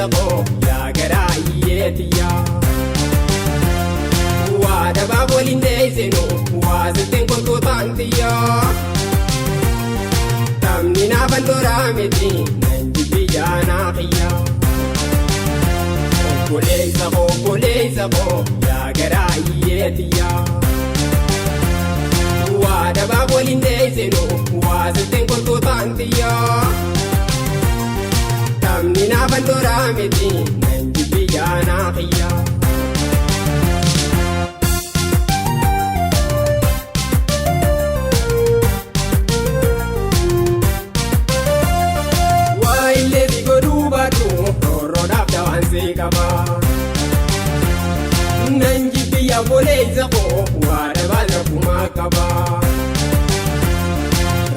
Obboleessa koo yaa garaa hiyyeetiyyaa. Waa dabaa waliin deessinu waa sittiin kottuu taantiyyaa. Taphni naafan duraa miti nan jibbi yaanaa xiyyaa. Obboleessa koo obboleessa koo yaa garaa hiyyeetiyyaa. Waa dabaa waliin deessinu waa sittiin kottuu taantiyyaa. Taphni naafan duraa miti nan jibbi yaanaa xiyyaa. Waa illee si godhuu baatu roorroodhaaf dawaan si qaba. Nan jibbi obboleessa koo waa dabaa rakkumaa qaba.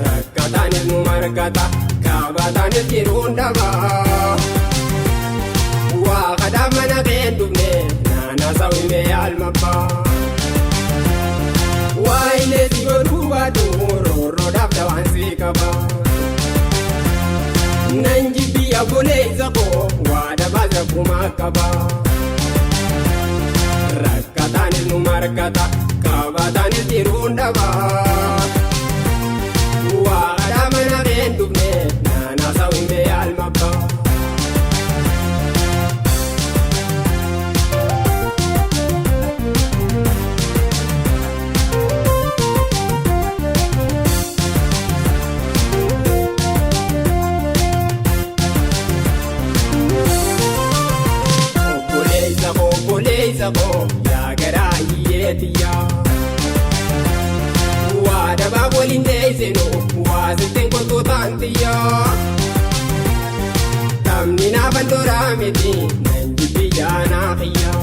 Rakkataanis nu margata qabataanis jiruun dhaba. Waa kadhaa mana kee dhufne naannaa sawimee almabbaa. Waa illee si godhuu baatu roorroodhaaf dawaan si qaba. Nan jibbi obboleessa koo waa dabaa rakkumaa qaba. Rakkataanis nu margata qabataanis jiruun dhaba. Waa kadhaa mana kee dhufne naannaa sawimee almabbaa. Obboleessa koo obboleessa koo yaa garaa hiyyeetiyyaa. Waa dabaa waliin deessinu waa sittiin kottuu taantiyyaa. Taphni naafan duraa miti nan jibbi yaanaa xiyyaa.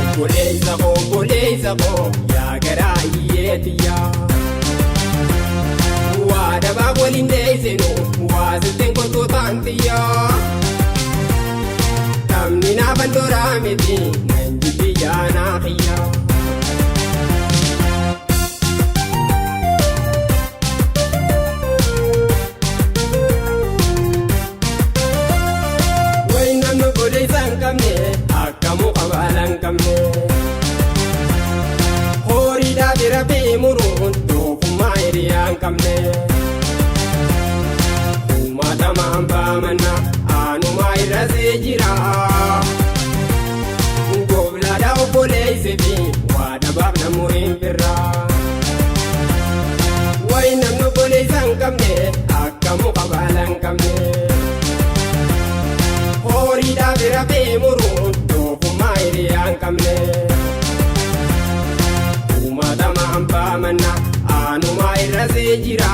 Obboleessa koo obboleessa koo yaa garaa hiyyeetiyyaa. Waa dabaa waliin deessinu waa sittiin kottuu taantiyyaa. Taphni naafan duraa miti nan jibbi yaanaa xiyyaa. Wayi namni obboleessa hin qabne akka muka baala hin qabne. Horiidhaa bira bee muruun doofummaa hiriyaa hin qabne. Uummatamaan baamana aanumaa irra see jira. Goblaadhaa obboleessi fi waa dhabaaf namuriin birra. Wayi namni obboleessa hin qabne akka muka baala hin qabne. Horiidhaa bira bee muruun doofummaa hiriyaa hin qabne. Uummatamaan baamana aanumaa irra see jira.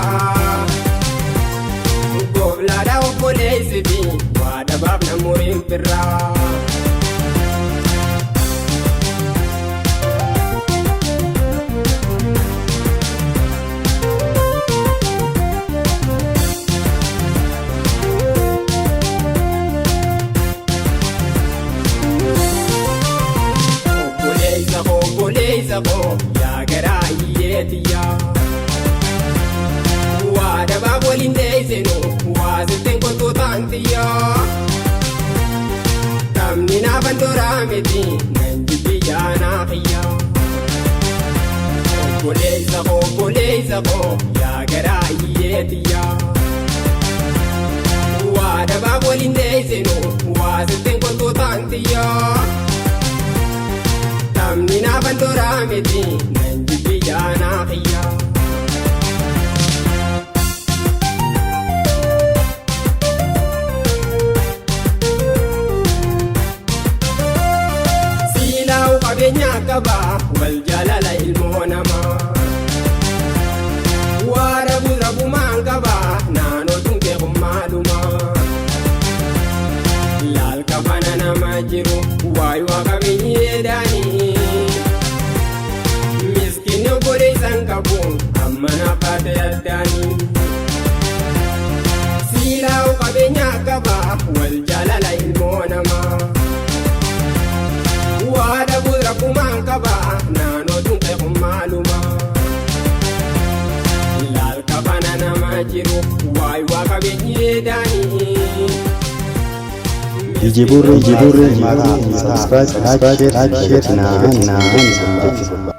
Goblaadhaa obboleessi fi waa dhabaaf namuriin birra. Obboleessa koo obboleessa koo yaa garaa hiyyeetiyyaa. Waa dabaa waliin deessinu waa sittiin kottuu taantiyyaa. Taphni naafan duraa miti nan jibbi yaanaa xiyyaa. Obboleessa koo obboleessa koo yaa garaa hiyyeetiyyaa. Waa dabaa waliin deessinu waa sittiin kottuu taantiyyaa. Taphni naafan duraa miti nan jibbi yaanaa xiyyaa. Siilaa'u qabeenya qaba wal jaalala ilmoo namaa. Waa rabu rabumaan qaba naannoo tunkee kummaadhuma. Laal kafana nama jiru waay waa qabeenyi eedaanii. Miskiinni obboleessa hin qabu amma naaf baate addaanii. Siilaa'u qabeenya qaba wal jaalala ilmoo namaa. Waa dhabu rakkumaan qaba naannoo tunkee kummaaluma. Laal kafana nama jiru waay waa qabeenyi eedaanii. DJ Borree, DJ Borree, subscribe, like, share, dagatinaa.